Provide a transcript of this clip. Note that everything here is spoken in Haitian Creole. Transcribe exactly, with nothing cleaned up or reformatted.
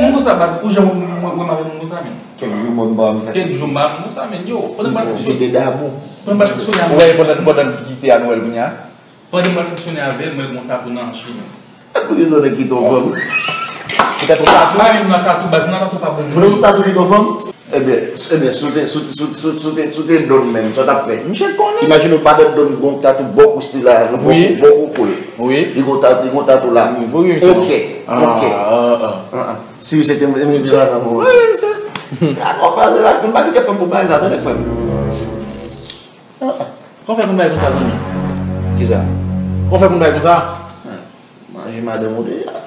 Moun konsa baz, ou janm wè m avè moun konsa, men. Kèk jou mwen m pa wè m sa. Kèk jou m pa wè moun konsa, men, yo. Pandan m pral fonksyone. Pandan m pral fonksyone a. Ou wè, pandan, pandan l kite a Nwèl kounye a. Pandan m pral fonksyone avè l, mwen gen yon tatou nan hanch li, men. Poukisa w te kite yon fanm? Poutèt yon tatou? Pa menm nan tatou, baz, nan tatou pa bon. Poutèt yon tatou kite yon fanm? Ebyen, s- ebyen, si w te, si w- si w- si w- si w te, si w te Don menm, sa w t ap fè? Misye konnen. Imajine w pa Don, Don gon tatou bò kou sila, bò kou, bò kou kou l. Wi. Li gon tatou, li gon tatou la. Wi, wi, wi, se bon. Ok, ok. Ah, ah, ah. Si wi, se te mwen, mwen vin la nan mwen. Wi, wi, se. Akò, pa la, m pa kite fanm pou bagay sa, tande frè m. Ah, ah. Kòman fè konn bagay konsa, zanmi? Kisa? Kòman fè konn bagay konsa? Manje madanm ou deja.